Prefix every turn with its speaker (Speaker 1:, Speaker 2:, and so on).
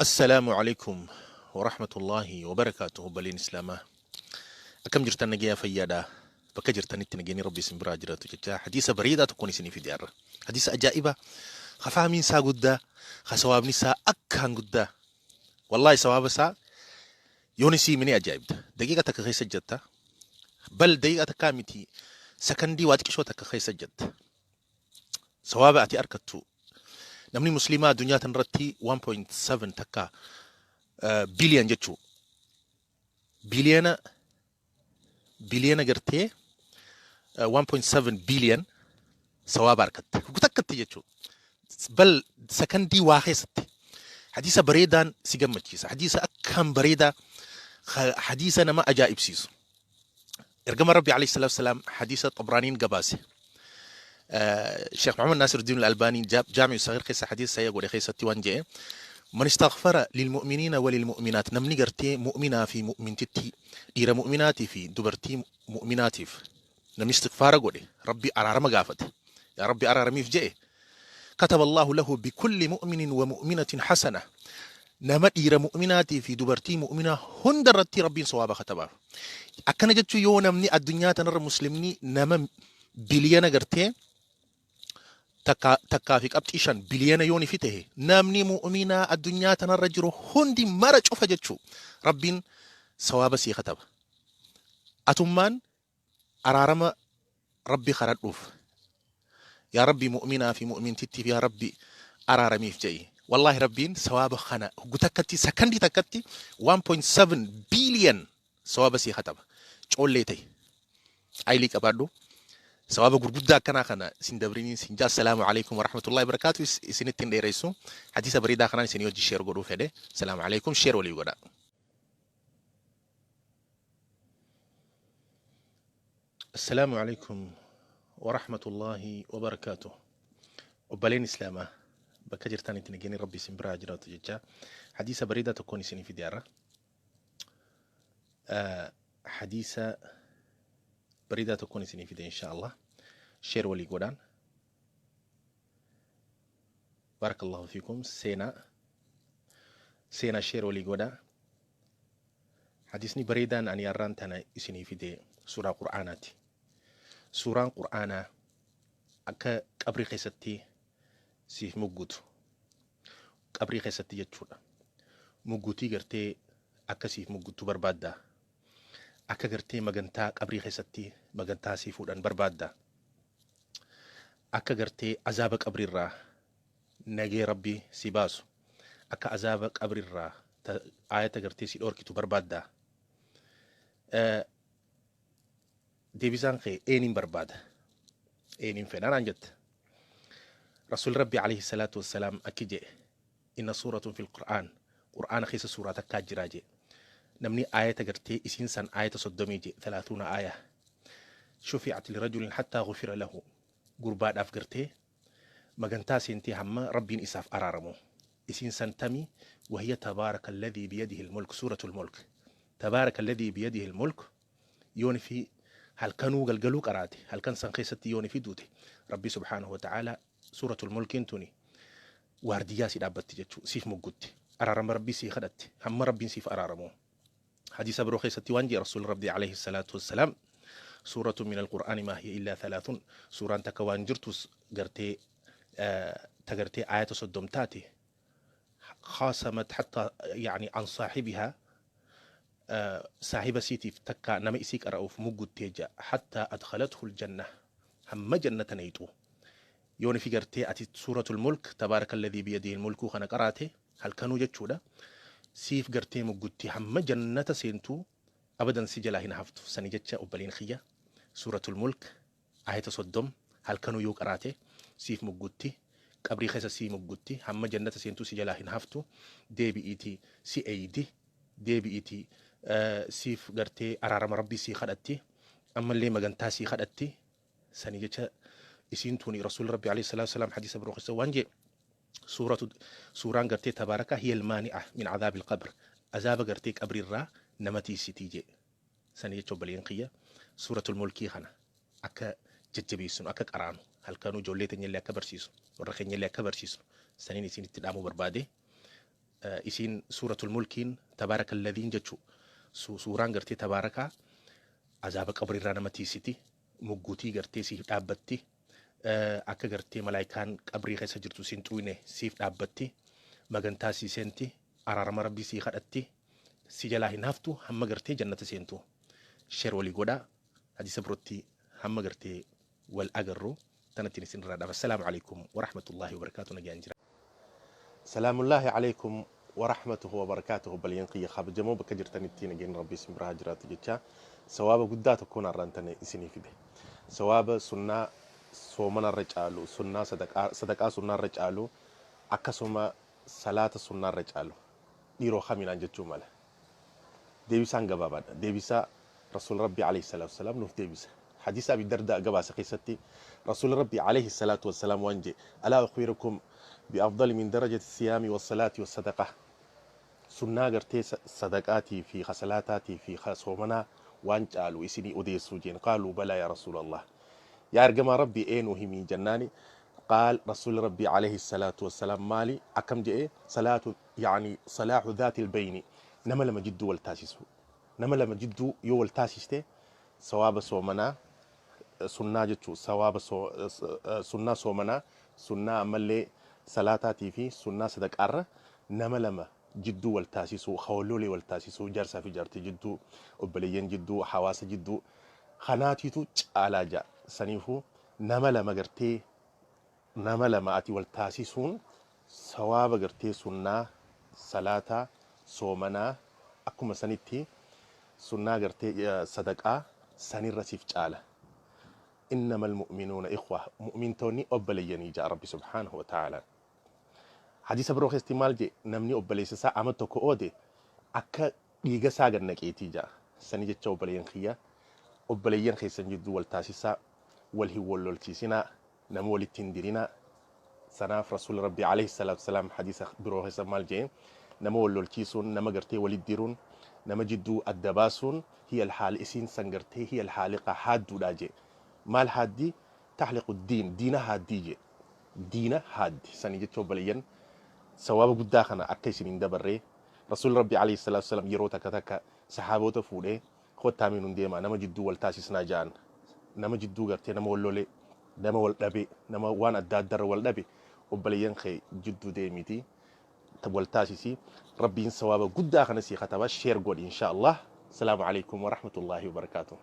Speaker 1: Assalaamu alaikum warahmatullaahi wabarakaatuh. Obboleen Islaamaa, akkam jirtan? Nagayaa, fayyaadha? Bakka jirtanitti nageenyi Rabbi isin biraa jiraatu jecha, hadiisa bareedaa tokkoon isinii fide har'a. Hadiisa ajaa'ibaa, ka fahmiin isaa guddaa, ka sawaabni isaa akkaan guddaa. Wallaahi, sawaaba isaa yoon isii hime ni ajaa'ibda. Daqiiqa takka keessa jetta, bal daqiiqa takkaa miti, sakandii waa xiqqishoo takka keessa jetta. Sawaaba ati arkattu, namni Musliimaa addunyaa tanarratti 1.7 takka biliyan jechuu, biliyoona biliyoona gartee 1.7 biliyan sawaaba arkatte takkatti jechuu, bal sakandii waa keessatti. Hadiisa bareedaan si gammachiisa, hadiisa akkaan bareedaa, hadiisa nama ajaa'ibsiisu. Ergama Rabbi alayhi salaatu wasalaam, hadiisa Xabraaniin gabaase, Sheekh Muhammad Naasiruddin Al-Albaanii Jaami'u Sagiir keessa hadiisa sahih godhe keessatti waan jedhe: man istaghfara lilmu'miniina walilmu'minaat, namni gartee mu'minaa fi mu'mintitti, dhiira mu'minaatii fi dubartii mu'minaatiif namni istighfaara godhe, Rabbi araarama gaafate, yaa Rabbi araaramiif jedhe, kataba Allahu lahu bikulli mu'minin wa mu'minatin hasana. Nama dhiira mu'minaatii fi dubartii mu'minaa hunda irratti Rabbiin sawaaba katabaaf. Akkana jechuun, yoo namni addunyaa tanarra Muslimni nama biliyana gartee takkaa fi qabxii 5 biliyana yoon ifi tahe, namni mu'minaa addunyaa tanarra jiru hundi mara cufa jechuu, Rabbiin sawaaba sii kataba. Atummaan araarama Rabbi kadhadhuuf, yaa Rabbi, mu'minaa fi mu'mintittiif yaa Rabbi araaramiif jedhi. Wallaahi, Rabbiin sawaaba kana huggu takkatti, sakandii takkatti 1.7 billion sawaaba sii kataba. Coollee ta'e aylii qabaadhu. Sawaaba gurguddaa akkanaa kana isin dabriniin sin jaa. Assalaamu alaikum warahmatullahi wabarakaatu. Isinitti hin dheeressu. Hadiisa bareedaa kanaan isinii hojii share godhuu fedhe. Assalaamu alaikum, share walii godha. Assalaamu alaikum warahmatullahi wabarakaatu. Obboleen Islaamaa, bakka jirtanitti nageenyi Rabbi isin biraa jiraatu jecha, hadiisa bareedaa tokkoon isinii fide har'a. Hadiisa bareedaa tokkoon isinii fide, insha Allah. Share walii godhaan. Barakallahu fiikum. Seenaa seenaa, share walii godhaa. Hadiisni bareedaan ani har'aan tana isinii fide suuraa Qur'aanaati. Suuraan Qur'aanaa akka qabrii keessatti siif muggutu, qabrii keessatti jechuudha. Muggutii gartee akka siif mugguttu barbaadda? Akka gartee magantaa qabrii keessatti magantaa sii fuudhan barbaadda? Akka gartee azaaba qabriirraa nagee Rabbi si baasu, akka azaaba qabriirraa ayata gartee si dhorkitu barbaadda? Deebisaan kee eeniin barbaada, eeniin fedha naan jetta. Rasuul Rabbi alayhi salaatu wassalaam akki jedhe: inna suuratun fil Qur'aan, Qur'aana keessa suuraa takkaa jiraa jedhe, namni ayata gartee isiin san ayata 30 jedhe, 30 aya, shufi'at lirajulin hattaa ghufira lahu, gurbaadhaaf gartee magantaa seentee hamma Rabbiin isaaf araaramu. Isiin san tami? Wahiya tabaaraka alladhii biyadihi almulk, suuratul Mulk. Tabaaraka alladhii biyadihi almulk yoon fi halkanuu galgaluu qaraate, halkan san keessatti yoon fi duute, Rabbi subhaanahu wa ta'ala suuratul Mulkiin tuni waardiyyaa si dhaabbatti jechuu, siif muggutti, araarama Rabbii sii kadhatti hamma Rabbiin siif araaramu. Hadiisa biroo keessatti waan jedhe Rasuul Rabbi alayhi salaatu wassalaam: suuratu min alqur'aani maa hiya illaa thalathun, suuraan takka waan jirtus gartee ta gartee ayata 30 taate, khaasamat hatta yani an saahibihaa, saahiba siitiif takka nama isii qara'uuf mugguttee ja, hatta adkhalathu aljanna, hamma jannata nayxu. Yoon ifi gartee ati suuratul Mulk, tabaaraka alladhii biyadihi almulkuu kana qaraate halkanuu jechuudha, siif gartee muggutti hamma jannata seentuu, abadan si jalaa hin haftu. Sani jecha, obboleen kiyya, suuratul Mulk ayata 30 halkanuu yoo qaraate siif muggutti, qabrii keessa sii muggutti, hamma jannata seentuu si jalaa hin haftu. Deebi'iitii si eeydi, deebi'iitii siif gartee araarama Rabbii sii kadhatti, ammallee magantaa sii kadhatti. Sani jecha, isiin tuni, Rasuul Rabbi alayhi salaatu wasalaam hadiisa biroo keessa waan jee: suuratu suuraan gartee tabaaraka hiya almaani'a min cadaabi alqabr, azaaba gartee qabriirraa nama tiisitii jee. Sani jecha, obboleen kiyya, suuratul Mulkii kana akka jajjabeessinu, akka qaraanu halkanuu, ijoollee teenyallee akka barsiisnu, warra keenyallee akka barsiisnu saniin isinitti dhaamuu barbaade. Isiin Suuratul Mulkiin Tabaaraka Alladhiin jechu. Suuraan gartee Tabaarakaa azaaba qabriirraa nama tiisiti. Muggutii gartee siif dhaabbatti. Akka gartee malaayikaan qabrii keessa jirtu siin xuyne siif dhaabbatti. Magantaa sii seenti. Araarama Rabbii sii kadhatti. Si jalaa hin haftu hamma gartee jannata seentu. Share walii godhaa. Hadiisa birootti hamma gartee wal agarru tanattiin isin irraa dhaaba. Assalaamu alaikum warahmatullaahi wabarakaatu. Nagaan jira. Salaamullaahi alaikum warahmatuhu wabarakaatuhu. Obboleeyyan kiyya kabajamoo, bakka jirtanitti nageenyi Rabbii isin biraa jiraatu jecha, sawaaba guddaa tokkoon har'aan tana isinii fide. Sawaaba sunnaa soomanarra caalu, sunnaa sadaqaa sunnaarra caalu, akkasuma salaata sunnaarra caalu dhiiroo kaminaan jechuu mala. Deebisaan gabaabaadha. Deebisaa Rasuul Rabbii alayhi salaatu wassalaam nuuf deebisa. Hadiisa Abi Dardaa gabaasa keessatti Rasuul Rabbii alayhi salaatu wassalaam waan jedhe: "Alaa ukhbirukum bi afdali min darajati siyaami wassalaati wassadaqah?" Sunnaa gartee sadaqaatii fi kasalaataatii fi soomanaa waan caalu isinii odeessuu jeen. "Qaaluu balaa yaa Rasuulallah." Yaa ergamaa Rabbii, eenuu himii jennaani, qaal Rasuulli Rabbii alayhi salaatu wassalaam maali akkam jedhe? Salaatu, yaani salaahu dhaatil bayni, nama lama jidduu wal taasisu. Nama lama jidduu yoo wal taasiste, sawaaba soomanaa sunnaa jechuu, sawaaba sunnaa soomanaa, sunnaa ammallee salaataatii fi sunnaa sadaqaarra nama lama jidduu wal taasisuu, hawaloolee wal taasisuu, jaarsaa fi jaartii jidduu, obboleeyyan jidduu, hawaasa jidduu kanaatiitu caalaa ja'a. Saniifuu nama lama gartee nama lama ati wal taasisuun sawaaba gartee sunnaa salaataa, soomanaa, akkuma sanitti sunnaa gartee sadaqaa sanirra siif caala. "Innama almu'minuuna ikhwa", mu'mintoonni obboleeyyanii ja'a Rabbi subhaanahu wa ta'ala. Hadiisa biroo keessatti maal jedhe? Namni obboleessa isaa ama tokko oode akka dhiiga isaa gad naqeetii ja'a. Sani jecha, obboleeyyan kiyya, obboleeyyan keessan jidduu wal taasisaa, wal hin wallolchiisinaa, nama walitti hin dirinaa. Sanaaf Rasuulli Rabbii alayhi salaatu wasalaam hadiisa biroo keessa maal jedhe? Nama wal lolchiisuun, nama gartee walit diruun, nama jidduu adda baasuun, hiya alhaal, isiin san gartee hiya alhaaliqa, haadduudha jedhe. Maal haaddi? Taxliqu diin, diina haaddii jedhe, diina haaddi. Sanii jecha, obboleeyyan, sawaaba guddaa kana akka isin hin dabarree, Rasuulli Rabbii alayhi salaatu wasalaam yeroo takka takka saxaaboota fuudhee, "Kottaa mee nun deemaa, nama jidduu wal taasisnaa" ja'an. Nama jidduu gartee nama wal lolee, nama wal dhabe, nama waan adda addarra wal dhabe, obboleeyyan kee jidduu deemiti wal taasisi. Rabbiin sawaaba guddaa kana sii kataba. Share godhi insha Allah. Salaamu alaikum warahmatullaahi wabarakaatuh.